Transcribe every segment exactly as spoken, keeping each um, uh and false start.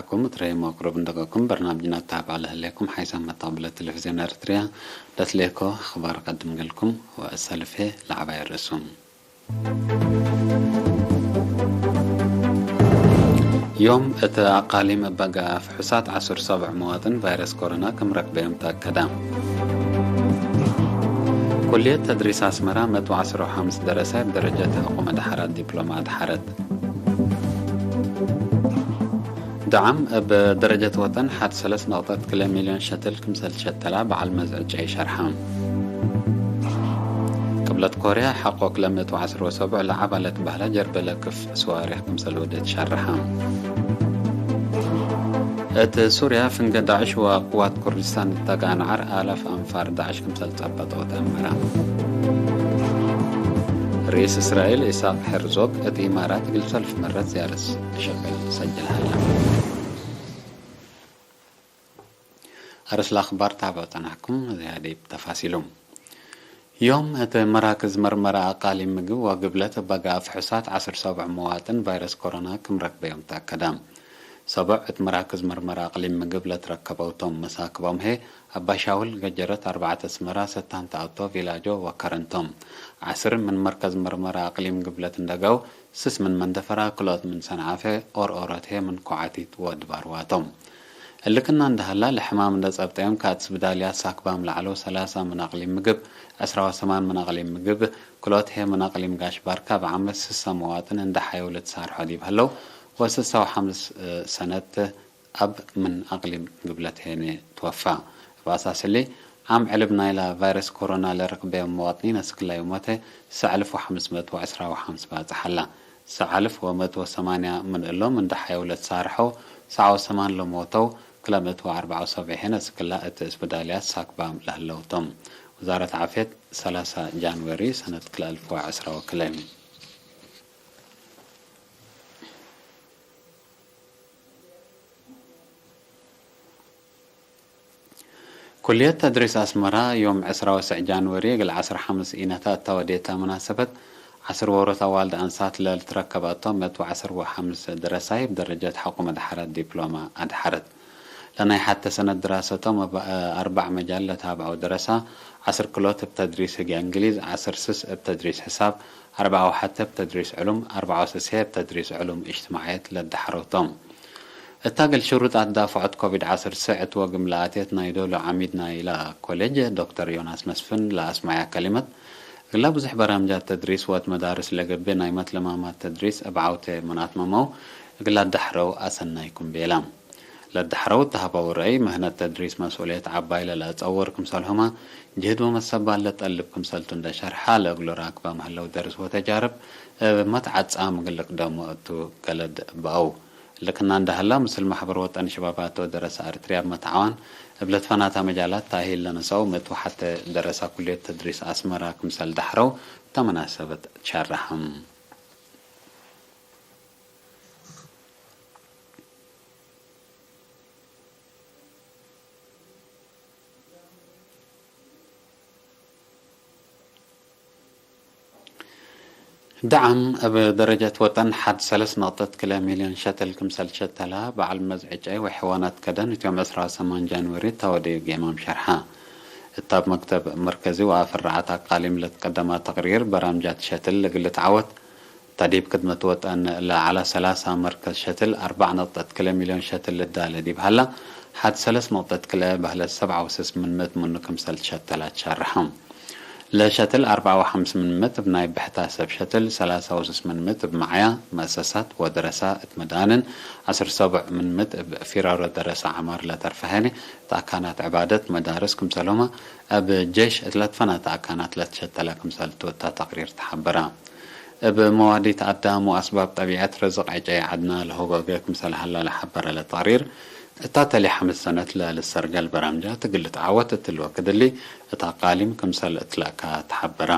ኩም እትረኤ መቅሩብ እንደቀኩም በርናምጅና ተታብዐ ለህሌኩም ሓይሳም መታቅብለ ቴሌቪዝዮን ኤረትርያ ለትሌኮ አኽባር ቀድም ገልኩም ወእሰልፌ ለዐባይ ርእሱም። ዮም እት አቃሊም እበ ገአ ፍሑሳት ዐስር ሰብዕ መዋጥን ቫይረስ ኮሮና ክም ረክበዮም ተአከደ። ኩልየት ተድሪስ አስመራ መእት ወዐስር ወሐምስ ደረሳይ እብ ደረጀት ሐቆ መድሐራት ዲፕሎማ አድሐረት። ደዓም እብ ደረጀት ወጠን ሐድ ሰለስ ነቅጠት ክልኤ ሚልዮን ሸትል ክምሰል ትሸተላ በዐል መዝዕጨይ ሸርሐ። ቅብለት ኮርያ ሐቆ ክለ ምእት ወዐስር ወሰቡዕ ለዐባ ለትበህለ ጀርበ ለክፍ ስዋሪክ ክምሰል ወዴት ሸርሐ። እት ሱርያ ፍንገ ዳዕሽ ወቅዋት ኩርድስታን እት ተጋንዓር አላፍ አንፋር ዳዕሽ ክምሰል ጸበጠው ተአመረ። ርኢስ እስራኤል ኢሳቅ ሄርዞግ እት ኢማራት እግል ሰልፍ መረት ዝያረት ሸቅል ሰጅል ሀለ። አርእስ ለአኽባር ታብዑ ጸናሕኩም፣ ዝያድ እብ ተፋሲሉ። ዮም እት መራክዝ መርመራ አቃሊም ምግብ ወግብለት እበ ገአ ፍሑሳት ዐስር ሰብዕ መዋጥን ቫይረስ ኮሮና ክም ረክበዮም ተአከደ። ሰብዕ እት መራክዝ መርመራ አቅሊም ምግብ ለትረከበው ቶም። መሳክቦም ህዬ አባይ ሻውል፣ ገጀረት፣ አርበዕት አስመራ፣ ሰታን ተአቶ፣ ቪላጆ ወከረን ቶም። ዐስር ምን መርከዝ መርመራ አቅሊም ግብለት እንደ ገአው፣ ስስ ምን መንደፈራ፣ ክልኦት ምን ሰንዓፈ፣ ኦርኦሮት ህዬ ምን ኮዓቲት ወአድባርዋ ቶም። እሊ ክእነ እንደ ሀላ፣ ለሕማም እንደ ጸብጠዮም ከአት ስብዳልያት ሳክባም ለዐለው ሰላሳ ምን አቅሊም ምግብ፣ ዕስራ ወሰማን ምን አቅሊም ምግብ፣ ክልኦት ህዬ ምን አቅሊም ጋሽ ባርካ እብ ዓመት ስሰ መዋጥን እንደ ሐየው ልትሳርሖ ዲብ ሀለው፣ ወስሳ ወሐምስ ሰነት አብ ምን አቅሊም ግብለት ሄነ ትወፋ። እብ አሳስ እሊ፣ ዓም ዕልብ ናይላ ቫይረስ ኮሮና ለረክበዮም መዋጥኒን አስክላይ ሞተ ሰዕ አልፍ ወሐምስ መእት ወዕስራ ወሐምስ ባጽሕ ሀላ። ሰዕ አልፍ ወመእት ወሰማንያ ምን እሎም እንደ ሐየው ለትሳርሐው፣ ሰዕ ወሰማን ለሞተው፣ ክለ ምእት ወአርበዕ ወሰብዔ ሄነ አስክላ እት እስብዳልያት ሳክባም ለህለው ቶም። ውዛረት ዓፍየት፣ ሰላሳ ጃንወሪ ሰነት ክልኤ አልፍ ወዐስራ ወክልኤ። ኩልየት ተድሪስ አስመራ፣ ዮም ዕስራ ወሰዕ ጃንወሪ እግል ዐስር ሐምስ ኢነተ እተ ወዴተ መናሰበት፣ ዐስር ዎሮት አዋልድ አንሳት ለልትረከበ እቶም፣ ምእት ወዐስር ወሐምስ ደረሳይ እብ ደረጀት ሐቆ መድሐረት ዲፕሎማ አድሐረት። ለናይ ሐቴ ሰነት ድራሰቶም እብ አርበዕ መጃል ለታብዐው ደረሳ፣ ዐስር ክልኦት እብ ተድሪስ ህግየ እንግሊዝ፣ ዐስር ስስ እብ ተድሪስ ሕሳብ፣ አርበዕ ወሐቴ እብ ተድሪስ ዕሉም፣ አርበዕ ወስስ ህዬ እብ ተድሪስ ዕሉም እጅትማዕየት ለደሐረው ቶም። እታ እግል ሽሩጣት ዳፍዖት ኮቪድ ዐስር ስዕት ወግም ለአቴት ናይ ዶሉ ዓሚድ ናይላ ኮሌጅ ዶክተር ዮናስ መስፍን ለአስመዐ ከሊመት፣ እግላ ብዙሕ በራምጃት ተድሪስ ወእት መዳርስ ለገብእ ናይ መትለማማት ተድሪስ እብ ዐውቴ ምን አትመመው እግል ለአደሐረው አሰናይኩም ቤለ። ለደሐረው እት ሀበው ረአይ፣ ምህነት ተድሪስ መስኡልየት ዐባይ ለለአጸውር ክምሰልሁመ፣ ጅህድ ወመሰባል ለጠልብ ክምሰልቱ እንደ ሸርሐ፣ ለእግሉ ራክባም ህለው ደርስ ወተጃርብ እብ መትዓጻም እግል ልቅደሙ እቱ ገለድ በአው። እሊ ክእነ እንደ ሀላ፣ ምስል ማሕበር ወጠን ሽባባት ወደረሰ አርትርያ እብ መትዓዋን እብ ለትፈናተ መጃላት ታእሂል ለነሰአው ምእት ወሐቴ ደረሳ ኩልየት ተድሪስ አስመራ ክምሰል ደሐረው እተ መናሰበት ትሸረሐ። ደዓም እብ ደረጀት ወጠን ሐድ ሰለስ ነቅጠት ክልኤ ሚልዮን ሸትል ክምሰል ትሸተላ በዐል መዝዕጨይ ወሐዋናት ከደን እት ዮም ዕስራ ወሰማን ጃንወሪ እተ ወደዩ ጌማም ሸርሐ። እት አብ መክተብ መርከዚ ወአፍራዓት አቃሊም ለትቀደመ ተቅሪር በራምጃት ሸትል እግል ልትዓወት፣ እተ ዲብ ክድመት ወጠን ለዐለ ሰላሳ መርከዝ ሸትል አርበዕ ነቅጠት ክልኤ ሚልዮን ሸትል ልዳለ ዲብ ሀላ፣ ሐድ ሰለስ ነቅጠት ክልኤ በህለት ሰብዓ ወስስ ምን ምእት ምኑ ክምሰል ትሸተለ አትሻርሐ። ለሸትል አርበዓ ወሐምስ ምን ምእት እብ ናይ ብሕታ ሰብ ሸትል፣ ሰላሳ ወስስ ምን ምእት እብ መዓያ፣ መአሰሳት ወደረሳ እት መዳንን፣ ዐስር ሰቡዕ ምን ምእት እብ ፊራሮ ደረሳ ዐማር ለተርፈ ሄኒ፣ እት አካናት ዕባደት፣ መዳርስ ክምሰልሁመ እብ ጄሽ እት ለትፈናተ አካናት ለትሸተለ ክምሰልቱ እተ ተቅሪር ተሐበረ። እብ መዋዲት አዳም ወአስባብ ጠቢዐት ርዝቅ ዕጨይ ዐድና ለሆጎገ ክምሰል ሀላ ለሐበረ ለተቅሪር፣ እታ ተሌ ሐምስ ሰነት ለልሰርገል በራምጃት እግል ልትዓወት እት ልወክድ እሊ፣ እት አቃሊም ክምሰል እትለአካ ተሐበረ።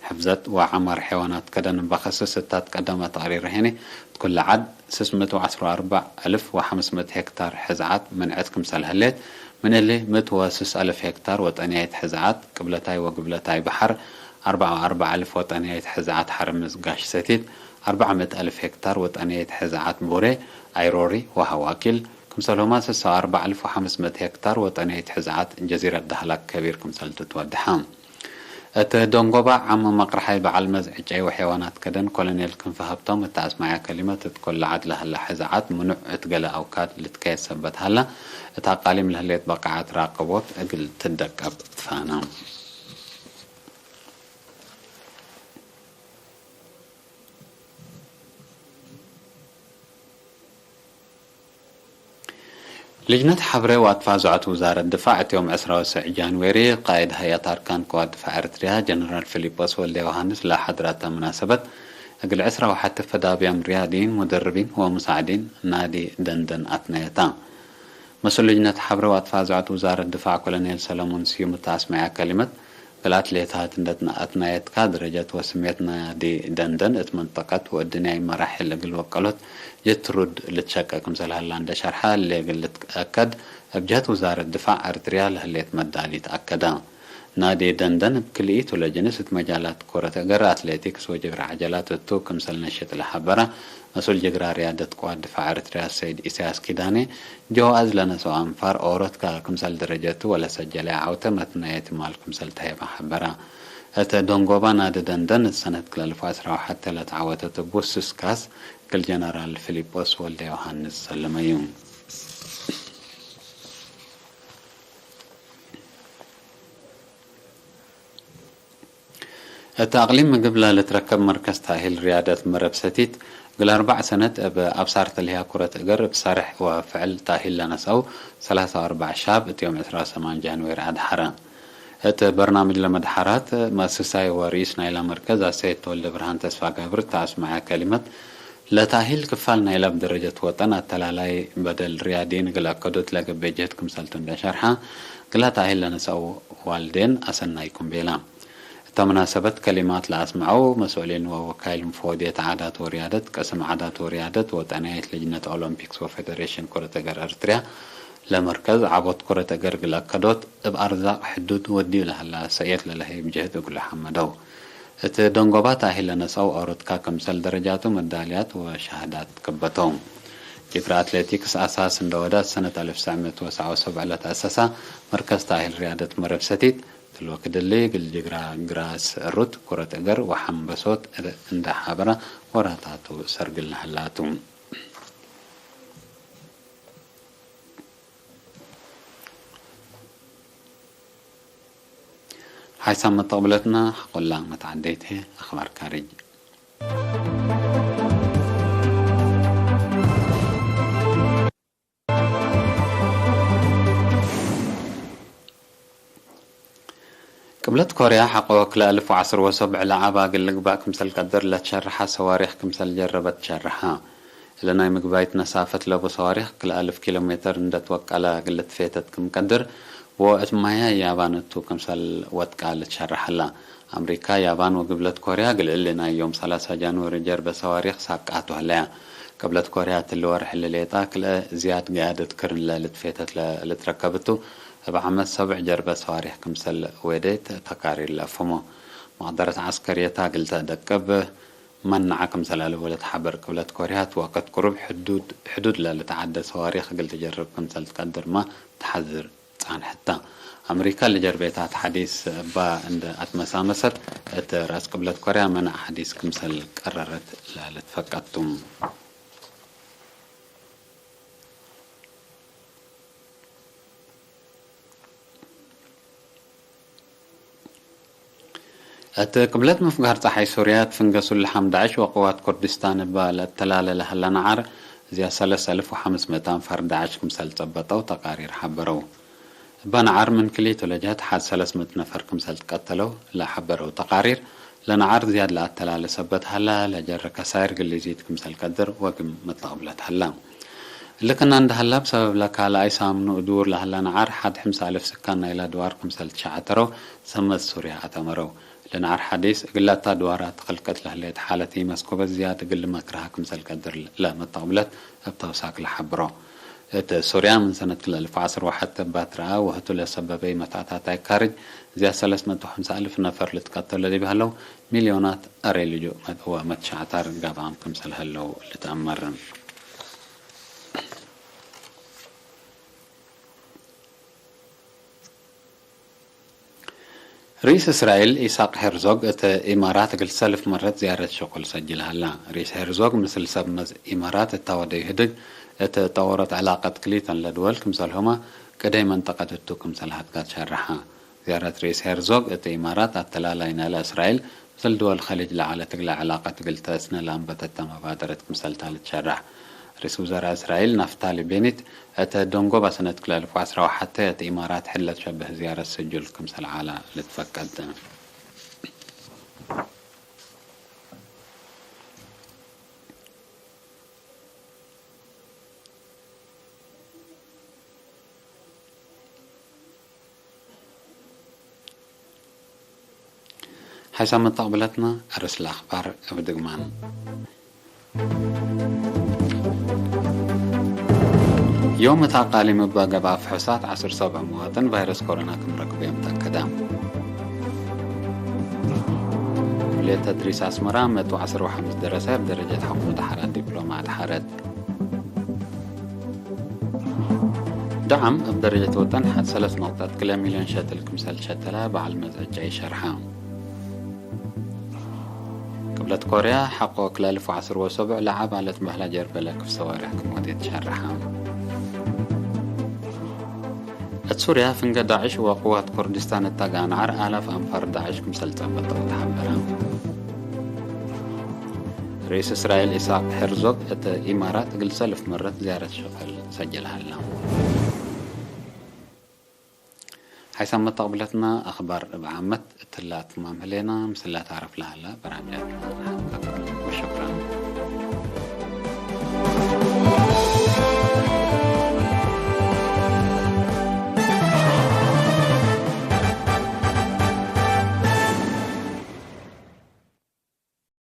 ሕፍዘት ወዐማር ሐይዋናት ከደን እበ ከስስ እታ ትቀደመ ተቅሪር ሄኒ፣ እት ኩለ ዐድ ስስ ምእት ወዐስር ወአርበዕ አልፍ ወሐምስ ምእት ሄክታር ሕዝዓት ምንዐት ክምሰል ህሌት፣ ምን እሊ ምእት ወስስ አልፍ ሄክታር ወጠንያይት ሕዝዓት ቅብለታይ ወግብለታይ በሐር፣ አርበዓ ወአርበዕ አልፍ ወጠንያይት ሕዝዓት ሐርምዝ ጋሽ ሰቲት፣ አርበዕ ምእት አልፍ ሄክታር ወጠንያይት ሕዝዓት ቡሬ፣ አይሮሪ ወሀዋኪል፣ ክምሰልሁመ ስሳ ወአርበዕ አልፍ ወሐምስ ምእት ሄክታር ወጠንየት ሕዝዓት ጀዚረት ደህላክ ከቢር ክምሰል ትትወደሐ። እት ደንጎባ ዓም መቅረሓይ በዐል መዝ ዕጨይ ወሐይዋናት ከደን ኮሎኔል ክንፈ ሀብቶም እት አስመዐ ከሊመት፣ እት ኮለ ዐድ ለሀለ ሕዝዓት ምኑዕ እት ገሌ አውካድ ልትከየስ ሰበት ሀለ፣ እት አቃሊም ለህሌት በቃዐት ራቅቦት እግል ትደቀብ ትፋነ። ልጅነት ሐብሬ ወአትፋዝዖት ውዛረት ድፋዕ፣ እት ዮም ዕስራ ወሰዕ ጃንዌሪ፣ ቃእድ ሀይአት አርካን ቅዋት ድፋዕ ኤረትርያ ጀነራል ፊሊጶስ ወልደዮሃንስ ለሐድረ እተ መናሰበት፣ እግል ዕስራ ወሐቲ ፈዳብያም ርያድይን፣ ሙደርቢን ወሙሳዕዲን ናዲ ደንደን አትነየታ። መስኡል ልጅነት ሐብሬ ወአትፋዝዖት ውዛረት ድፋዕ ኮሎኔል ሰለሞን ስዩም እት አስመዐ ከሊመት፣ እግል አትሌታት እንዴ አትናየትካ፣ ደረጀት ወስሜት ናዲ ደንደን እት መንጠቀት ወእድንያይ መራሕል እግል ወቀሎት ጅትሩድ ልትሸቄ ክምሰል ሀላ እንዴ ሸርሐ፣ እሊ እግል ልትአከድ፣ እብ ጀህት ውዛረት ድፋዕ ኤረትርያ ለህሌት መዳሊት አከደ። ናዲ ደንደን እብ ክልኢቱ ለጅንስ እት መጃላት ኩረት እግር፣ አትሌቲክስ ወጅግረ ዐጀላት እቱ ክምሰል ነሽጥ ለሐበረ፣ መስኡል ጅግረ ርያደት ቅዋት ድፋዕ ኤረትርያ ሰይድ ኢሳያስ ኪዳኔ፣ ጀዋዝ ለነስኦ አንፋር ኦሮትካ ክምሰል ደረጀቱ ወለሰጀለ ዐውተ መትነየት ማል ክምሰል ተሄበ ሐበረ። እት ደንጎባ ናዲ ደንደን እት ሰነት ክልኤ አልፍ ወዐስራ ወሐቴ ለተዐወተት እቡ ስስ ካስ እግል ጀነራል ፊሊጶስ ወልደዮሃንስ ሰለመዩ። እት አቅሊም ምግብ ለልትረከብ መርከዝ ተእሂል ርያደት መረብ ሰቲት፣ እግል አርበዕ ሰነት እብ አብሳር ተልህያ ኩረት እግር እብ ሰርሕ ወፍዕል ተእሂል ለነስአው ሰላሳ ወአርበዕ ሻብ እት ዮም ዕስራ ወሰማን ጃንዌሪ አድሐረ። እት በርናምጅ ለመድሐራት፣ መአስሳይ ወርኢስ ናይላ መርከዝ አሰይድ ተወልደ ብርሃን ተስፋጋብር እት አስመዐ ከሊመት፣ ለተእሂል ክፋል ናይላ እብ ደረጀት ወጠን አተላላይ በደል ርያድይን እግል አከዶት ለገብእ ጀህት ክምሰልቱ እንዴ ሸርሐ፣ እግላ ተእሂል ለነስአው ዋልዴን አሰናይኩም ቤላ። እተ መናሰበት ከሊማት ለአስመዐው መስኡሊን ወወካይል ሙፈወድየት ዓዳት ወርያደት፣ ቅስም ዓዳት ወርያደት ወጠንያይት ልጅነት ኦሎምፒክስ ወፌደሬሽን ኩረት እገር ኤረትርያ፣ ለመርከዝ ዐቦት ኩረት እገር እግል አከዶት፣ እብ አርዛቅ ሕዱድ ወድዩ ለሀላ ሰእየት ለለሀይብ ጀህድ እግሉ ሐመደው። እት ደንጎባ ተእሂል ለነስአው ኦሮትካ ክምሰል ደረጃቱ መዳልያት ወሸሃዳት ከበተው። ጅግረ አትሌቲክስ አሳስ እንዴ ወደ ሰነት አልፍ ወትሰዕ ምእት ወሰብዓ ወሰብዕ ለተአሰሰ መርከዝ ተእሂል ርያደት መረብ ሰቲት፣ ትልወ ክድሊ እግል ጅግራ ግራስ ሩት፣ ኩረት እግር ወሐምበሶት እንዴ ሐበረ ወራታቱ ሰርግል ነህላቱ። ሓይሳም መተቅብለትና ሐቆላ መትዓደይት ህዬ አኽባር ካርጅ። ቅብለት ኮርያ ሐቆ ክልኤ አልፍ ወዐስር ወሰብዕ ለዐብ እግል ልግባእ ክምሰል ቀድር ለትሸርሐ ሰዋሪክ ክምሰል ጀረበት ትሸርሐ። እለ ናይ ምግባይት ነሳፈት ለቡ ሰዋሪክ ክልኤ አልፍ ኪሎ ሜተር እንዴ ትወቀለ እግል ልትፌተት ክም ቀድር ወእት ማያ ያባን እቱ ክምሰል ወድቃ ልትሸርሐ ሀላ። አምሪካ፣ ያባን ወግብለት ኮርያ እግል እሊ ናይ ዮም ሰላሳ ጃንወሪ ጀርበ ሰዋሪክ ሳቃቱ ሀለያ። ቅብለት ኮርያ እትሊ ወርሕ እሊ ሌጣ ክልኤ ዝያድ ገያደት ክርን ለልትፌተት ለልትረከብ እቱ፣ እብ ዓመት ሰብዕ ጀርበ ሰዋሪክ ክምሰል ዌዴት ተቃሪር ለአፍህሞ። መቅደረት ዐስከርየታ እግል ተደቅብ መነዐ ክምሰል አለቡ ለትሐበር ቅብለት ኮርያ፣ እት ወቅት ቅሩብ ሕዱድ፣ ሕዱድ ለልትዓደ ሰዋሪክ እግል ትጀርብ ክምሰል ትቀድርመ ተሐዝር ጻንሐት ተ። አምሪካ ለጀርቤታት ሐዲስ እባ እንዴ አትመሳመሰት፣ እት ራስ ቅብለት ኮርያ መነዕ ሐዲስ ክምሰል ቀረረት ለልትፈቀድ ቱ። እት ቅብለት ምፍጋር ጸሓይ ሱርያ፣ እት ፍንገሱ ለሐም ዳዕሽ ወቅዋት ኩርድስታን እበ ለአተላለ ለሀለ ነዓር፣ ዝያድ ሰለስ አልፍ ወሐምስ ምእት አንፋር ዳዕሽ ክምሰል ጸበጠው ተቃሪር ሐበረው። እበ ነዓር ምን ክልኢቱ ለጀህት ሐድ ሰለስ ምእት ነፈር ክምሰል ትቀተለው ለሐበረው ተቃሪር፣ ለነዓር ዝያድ ለአተላለ ሰበት ሀላ፣ ለጀረ ከሳይር ግል ኢዚድ ክምሰል ቀድር ወግም መተቅብለት ሀላ። እሊ ክና እንደ ሀላ፣ እብ ሰበብ ለካልኣይ ሳምኑ እዱር ለሀላ ነዓር፣ ሐድ ሕምስ አልፍ ስካን ናይላ ድዋር ክምሰል ትሸዐተረው ሰመት ሱርያ አተመረው። ለነዓር ሐዲስ፣ እግላታ ድዋራት ክልቀት ለህሌት ሓለት ኢመስኩበት ዝያድ እግል መክርሃ ክምሰል ቀድር ለመተቅብለት እብ ተውሳክ ለሐብሮ። እት ሱርያ ምን ሰነት ክልኤ አልፍ ወዐስር ወሐቴ እባ ትረአ ወህቱ ለሰበበይ መትአታታይ ካርጅ፣ ዝያድ ሰለስ ምእት ወሐምሳ አልፍ ነፈር ልትቀተሎ ዲብ ሀለው፣ ሚልዮናት አሬ ልጁእ ወመትሸዕታር ጋብአም ክምሰል ሀለው ልትአመር። ርኢስ እስራኤል ኢሳቅ ሄርዞግ እት ኢማራት እግል ሰልፍ መረት ዝያረት ሸቁል ሰጅል ሀላ። ርኢስ ሄርዞግ ምስል ሰብ መዝ ኢማራት እታ ወደዩ ህድግ እት ጠወሮት ዕላቀት ክልኢተን ለድወል ክምሰልሁመ ቅደይ መንጠቀት እቱ ክምሰል ሀድጋት ሸርሐ። ዝያረት ርኢስ ሄርዞግ እት ኢማራት አተላላይ ናለ እስራኤል ምስል ድወል ከሊጅ ለዐለት እግለ ዕላቀት እግል ተአስነ ለአንበተተ መባደረት ክምሰልታ ልትሸረሕ። ርኢስ ውዘራእ እስራኤል ናፍታሊ ቤኒት እተ ደንጎባ ሰነት ክልኤ አልፍ ወዐስራ ወሐቴ እት ኢማራት ሕለት ሸብህ ዝያረት ስጁል ክምሰል ዐላ ልትፈቀድ። ሐይሳም መተቅብለትነ፣ አርእስ ለአክባር እብ ድግማን። ዮም እት አቃሊም እበ ገብአ ፍሑሳት ዐስር ሰብዕ መዋጥን ቫይረስ ኮሮና ክም ረክበዮም ተአከደ። ኩልየት ተድሪስ አስመረ መእት ወዐስር ወሐምስ ደረሰ እብ ደረጀት ሕኩመት ሐራት ዲፕሎማ አድሐረት። ደዓም እብ ደረጀት ወጠን ሐድ ሰለስ ነቅጠት ክልኤ ሚልዮን ሸትል ክምሰል ሸተለ በዐል መጽአት ጃይ ሸርሐ። ቅብለት ኮርያ ሐቆ ክልኤ አልፍ ወዐስር ወሰቡዕ ለዐባለት በህላ ጀርበ ለክፍ ሰዋርሕ ክም ወዴት ሸርሐ። እት ሱርያ ፍንገ ዳዕሽ ወቅዋት ኩርድስታን እት አጋንዐር አላፍ አንፋር ዳዕሽ ክምሰል ጸበጠው ተሐበረ። ርኢስ እስራኤል ኢሳቅ ሄርዞግ እት ኢማራት እግል ሰልፍ መረት ዝያረት ሸፈል ሰጀል ሀላ። ሐይሳም መተቅብለትነ አክባር እብ ዓመት እትላ ትማም ህሌነ፣ ምስላ ታረፍ ለሀለ በራምጃትነ ነሐቅቅ። ወሸክረን።